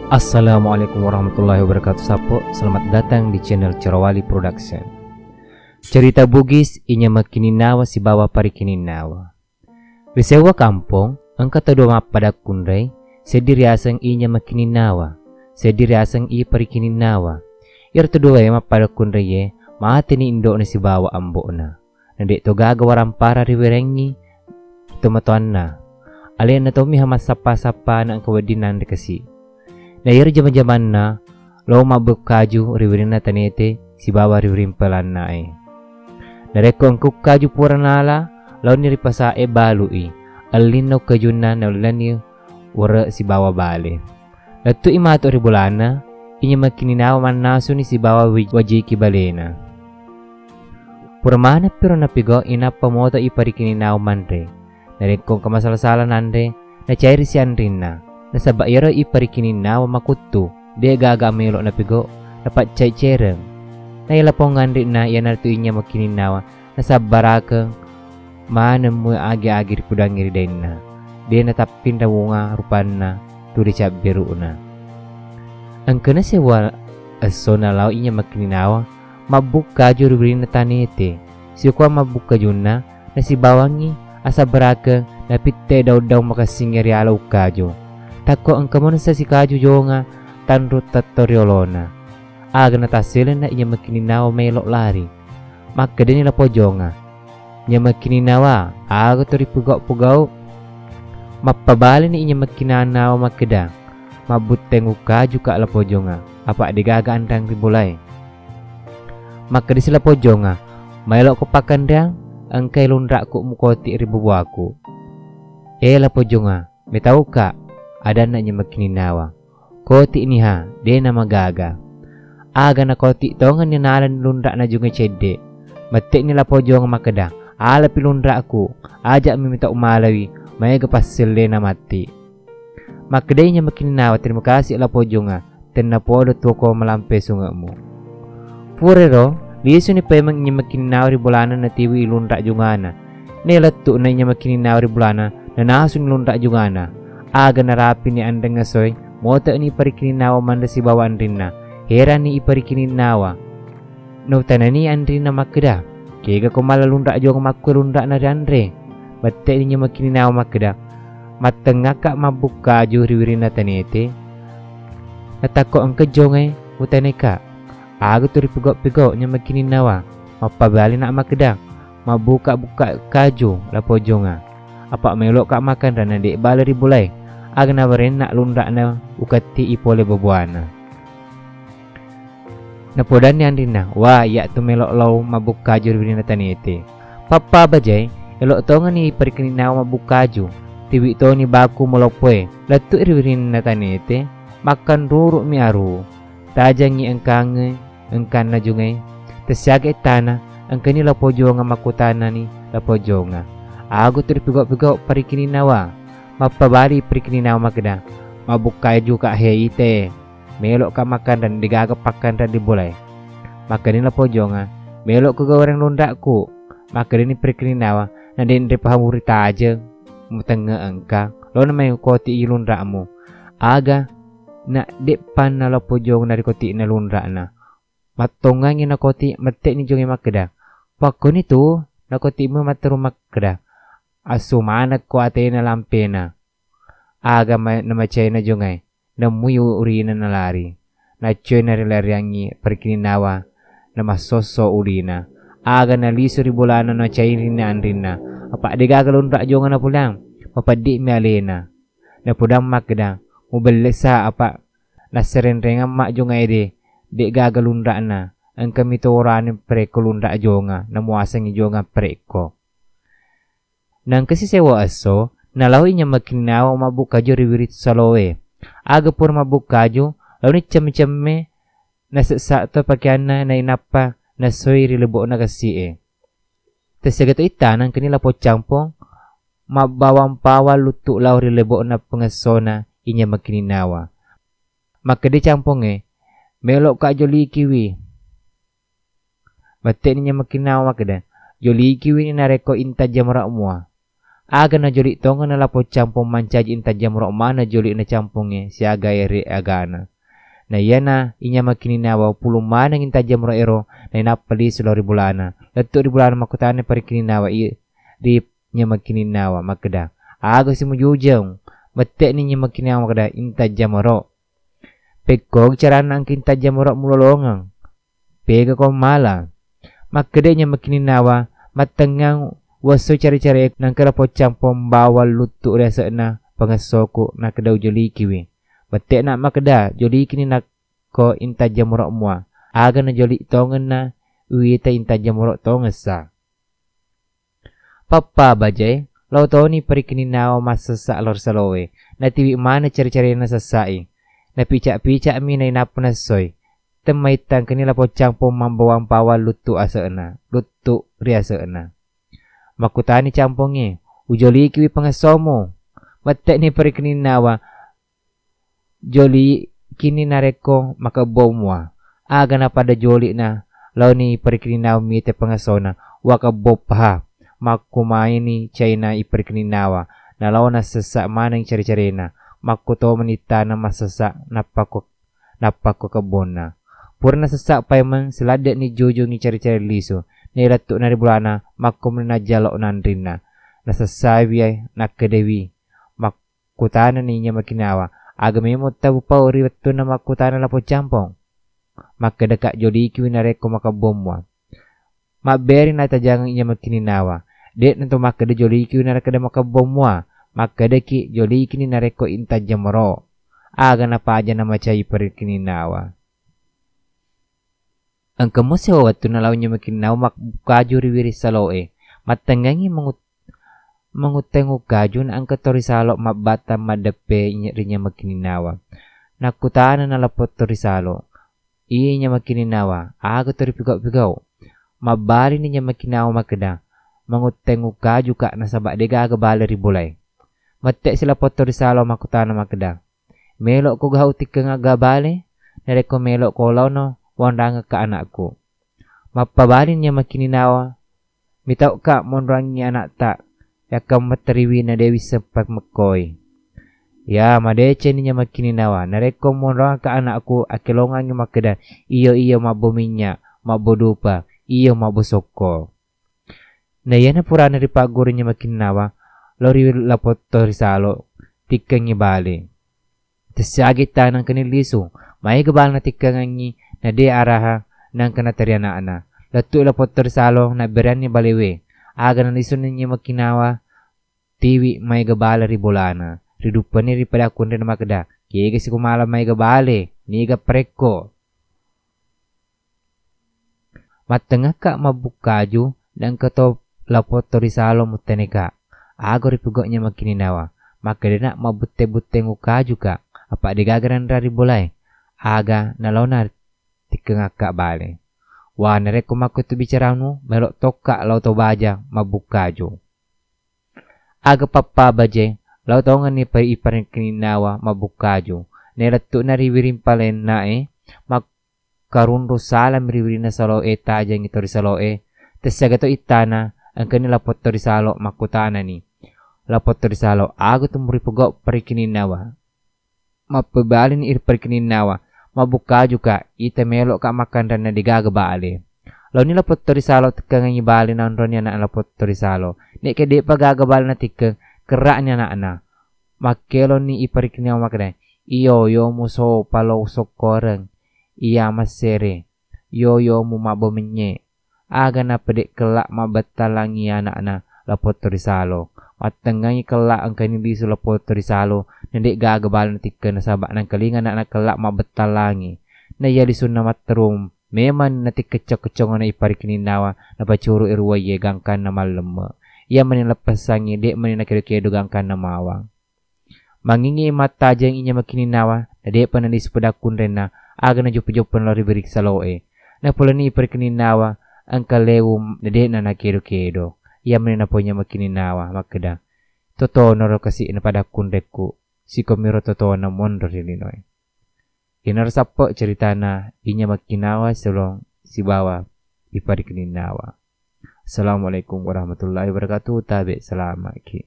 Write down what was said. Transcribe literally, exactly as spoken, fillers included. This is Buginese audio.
Assalamualaikum warahmatullahi wabarakatuh. Sappo, selamat datang di channel Corawali Production. Cerita Bugis, Inye Makkininnawa sibawa Parikininnawa. Ri sewwa kampong, engka tau dua mappada kunrai, seddi riaseng Inye Makkininnawa, seddi riaseng I Parikininnawa. Iyaro tau duae mappada kunraiye mateni indo'na sibawa ambo'na. Na de' to gaga warampara riwerengngi tomatoanna. Alenna tommi ha massappa-sappa na engka wedding nanre kasi. Na iyaro jama-jamanna, lao mabbukaju ri wirinna tanete sibawa ri wiring pelannae. Narekko engka ukkaju pura nala, laoni ri pasa'e balu'i, ellinna ukkajunna naullenni were sibawa bale. Lettu'i matu ri bolana, Inye Makkininnawa mannasuni sibawa wi-, wajiki balena. Pura maneng piro napigau inappa moto I Parikininnawa manre. Narekko engka masala-sala nanre, nacairi si anrinna. Nasaba iyaro I Parikininnawa makuttu, de' gaga melo napigau, napaccai cereng. Nailapong anrinna iyanaritu Inye Makkininnawa, nasabbarakeng maneng mui agi-agi ripudangngi ri dainna. De' natappinra wonga rupanna tuli cabberu'na. Engkana sewwa esso nalao Inye Makkininnawa mabbukkaju ri wirinna tanete. Sikua mabbukajunna nasibawangngi asabbarakeng napitte daung-daung makessingnge riala ukkaju. Takko engka monessa sikaju jonga tanru tetto riolona. Aga natasselenna Inye Makkininnawa melo lari. Makkedani La Pojonga, "Inye Makkininnawa, aga to ripegau-pegau?" Mappabalini Inye Makkininnawa makkeda, "Mabbutteng ukkaju ka La Pojonga, apa degaga anrang ri bolae." Makkedasi La Pojonga, "Maelo ko pakkanreang, engkai lunrakku mukoti ri boboaku." "E La Pojonga, metauka," adanna Inye Makkininnawa. "Koti'niha, de' namagaga." Aga nakoti tongenni nalani lunra'na Jongai cedde. Mette'ni La Pojonga makkeda, "Alapi lunra'ku, aja'mi metau malawi, maega passellena matti." Makkedai Inye Makkininnawa, "Terima kasih La Pojonga, tennapodo tuoko malampe sunge'mu." Purero, lisuni paimeng Inye Makkininnawa ri bolana natiwi lunra' jongana. Nalettu'na Inye Makkininnawa ri bolana, nanasuni lunra' jongana. Aga narapini anreng essoe, mote'ni I Parikininnawa manre sibawa anrinna. Herani I Parikininnawa. Nautanani anrinna makkeda, "Kegako mala lunra' jonga makkue lunra'na rianre?" Mette'ni Inye Makkininnawa makkeda, "Mattengngaka mabbukkaju ri wirinna tanete. Natakko engka jongai utanaika. Aga tu ripegau-pegau Inye Makkininnawa?" Mappabalina makkeda, "Mabbuka-buka kaju La Pojonga. Apa melo'ka makanrang na de' bale ri bolae. Aga nawarenna lunra'na ukatti'i pole boboana." Napodanni anrinna, "Wa, iyatu melo lao mabbukkaju ri wirinna tanete. Pappa bajai, elo tongenni I Parikininnawa mabbukkaju. Tiwi toni baku maloppoe. Lettu'i ri wirinna tanete, makkanruru'mi aru. Tajangngi engkangnge, engkanna Jongai. Tessiaga ettana, engkani La Pojonga makkutanani La Pojonga. Aga tu ripegau-pegau Parikininnawa?" Mappabali Parikininnawa makkeda, "Mabbukkaju ka he ite. Melo'ka makanrang, degaga pakkanrang ri bolae." Makkedani La Pojonga, "Melo'ko gaureng lunra'ku?" Makkedani Parikininnawa, "Na denre pahamuri tajeng, mutengnge engka. Lona mai ukoti i lunra'mu." Aga na de'panna La Pojonga narikoti'na lunra'na. Mattongangngi nakoti, mette'ni Jongai makkeda, "Pakkoni tu?" Nakoti'mu matteru makkeda, "Assu manekko atena lampena." Aga ma-, namacaina Jongai, nemmui urina nalari. Naccoi narilariangngi Parikininnawa, namassosso ulina. Aga nalisu ri bolana nacairinna anrinna. Apa degaga lunra' jonga napulang, mapeddi'mi alena. Napodang makkeda, "Mubellesa apa nasserenrengeng ma' jongae de, de'gaga lunra'na. Engkami to worani perekko lunra' jonga, namuasengngi jonga perekko." Nangka sisewa esso, nalaoi Inye Makkininnawa mabbukkaju ri wiring saloe. Aga pura mabbukkaju, laoni cemme-cemme, nasessa to pakeanna nainappa nassoi ri lebo'na kessi'e. Tessiaga to ittana engkani La Poccampong mabbawang pawang luttu lao ri lebo'na pangessona Inye Makkininnawa. Makkeda Campongnge, "Melo'ka jolikiwi." Mette'ni Inye Makkininnawa makkeda, "Jolikiwini narekko intajja mara mua." Aga najoli' tongeng na Lapong Campong mancaji intajjamoro' maneng joli' na campongngé siaga ere' agana. Na iyana inya makkininnyawa pulung maneng intajjamoro' éro, nainappa lisu lao ri bolana. Lettu' ri bolana makkutana parikkininnawa i ri inya makkininnyawa makkeda, "Aga si mujujeng?" Mette'ni inya makkininnyawa makkeda, "Intajjamoro'." "Pekkogi caranna engka intajjamoro' mulolongeng? Pegako mala?" Makkeda inya makkininnyawa, "Mattengngang uwessoi care-care nangka Lapong Campong bawang luttu' ri ase'na pangessoku nakkeda ujolikiwi." Mette'na makkeda, "Jolikini nakko intajjamoro' mua." Aga najoli' tongenna uwita intajjamoro' tongessa. Pappa bajaé, lao toni parikkininnawa massessa lao ri saloé, natiwi maneng care-caréna sessa'i. Napica'-pica'mi nainappa naessoi. Temmaitta engkani Lapong Campong mambawang pawang luttu' ase'na, luttu' ri ase'na. Makkutani Campongngé, "Ujolikiwi pangessomu?" Mette'ni parikkininnawa, "Jolikini narékko makebbo mua." Aga napada joli'na, laoni parikkininnawa mita pangessona, "Wakebbo paha." Makkumaini caina iparikkininnawa, nalao nassessa maneng care-caréna. Makkutomani ittana massessa nappakko, nappakko kebbonna. Pura nassessa paimeng, siladde'ni jujungngi care-care lisu. Nailettu'na ri bolana, makkumani najjalo' nanrinna. Nasessaiwi, nakkedawi. Mak- Kutanani inya makkininnyawa, "Aga mémo tau upau ri wettunna makkutana Lapong Campong?" Makkedaka, "Jolikiwi narékko makebbo mua." Mabbéri natajangeng inya makkininnyawa, "Dé'na to makkeda jolikiwi narékko makebbo mua. Makkedaki jolikini narékko intajjamoro'." Aga napaja namacai parikkininnawa. Engka musi wettunna lao inya makkininnyawa mabbukkaju ri wiring salo'é. Mattengngangngi mangut-, mangutteng ukkaju na engka to ri salo mabbattang maddeppé inya-, ri inya makkininnyawa. Nakkutana na Lapong to ri salo, "Iye inya makkininnyawa, aga to ripigau-pigau?" Mabbalini inya makkininnyawa makkeda, "Mangutteng ukkajuka nasaba dé'gaga balé ri bolaé." Mette' si Lapong to ri salo makkutana makkeda, "Mélo'ko gau tikkeng aga balé? Narékko mélo'ko laono, wonrangekka ana'ku." Mappabalini inya makkininnyawa, "Mitau'ka monroangngi ana'ta, yakka matteriwina dé' wisseng pamekkoi." "Ya, madécéni inya makkininnyawa, narékko monroangekka ana'ku, akkelongangngi makkeda, 'Iyo, iyo, mabbo minnya', mabbo dupa, iyo, mabbo sokko.'" Na iyana purana ripagguru inya makkininnyawa, lao ri Lapong to ri salo, tikkengngi balé. Tessiagitta nangkani lisu, maéga balé natikkengengngi, na dé' araha nangka nateri ana'na. Lettu'i Lapong to ri salo, nabbéréanni baléwé. Aga nalisuni inya makkininnyawa, tiwi maéga balé ri bolana. Riduppani ri pada akkunréna makkeda, "Kégasi ko mala maéga balé, niga parékko?" Mattengngakka mabbukkaju, na engka to Lapong to ri salo muttaneka. Aga ripigau inya makkininnyawa, makkedana, "Mabbutte-butteng ukkajuka, apa dé'gaga nanra ri bolaé. Aga nalaona tikkengakka balé?" "Wa, narékko makkutu bicaranu, mélo tokka lao to baja mabbukkaju." Aga pappa bajé, lao tongenni pa-, iparikkininnawa mabbukkaju. Nailettu'na ri wiring palénnaé, makkarunru salami ri wirinna salo'é, tajengngi to ri salo'é. Tessiaga to ittana, engkani Lapong to ri salo makkutanani. Lapong to ri salo, "Aga tu muripogau parikkininnawa?" Mappebalini iri parikkininnawa, "Mabbukkaju ka, ita mélo ka makkanré na dé'gaga balé." Laoni Lapong to ri salo tikkengengngi balé naonroni ana'na Lapong to ri salo. Ne'ké dé'pa gaga balé natikkeng, kerra'ni ana'na. Makkelonni iparikkininnawa makkeda, "Iyo, iyo musopa lo sokkoreng. Iya masséré. Iyo, iyo mu mabbo mennyé'." Aga napedé' kella' mabbettalangngi ana'na Lapong to ri salo. Mattengngangngi kella' engkani lisu Lapong to ri salo, na dé'gaga balé natikkeng nasaba nangkalinga ana'na kella' mabbettalangngi. Na iya lisunna matteru mémang natikkeng cong-congngana iparikkininnawa, napacuru'i ri uwaié gangkanna mallemme'. Iya mani leppessangngi, dé' mani nakédo-kédo gangkanna mawang. Mangingngi mattajeng inya makkininnyawa, na dé'pa nalisu pada akkunrénna, aga najoppo-joppo nalao ri wiring salo'é. Napoleni iparikkininnawa, engka léwu na dé'na nakédo-kédo. Iya mani napau inya makkininnyawa makkeda, "Totonaro kasi'na pada akkunrékku, sikomiro totona monro ri linoé." Iyanaro sappo ceritana inya makkininnyawa sibawa iparikkininnawa. Assalamualaikum warahmatullahi wabarakatuh. Tabé' salama'ki.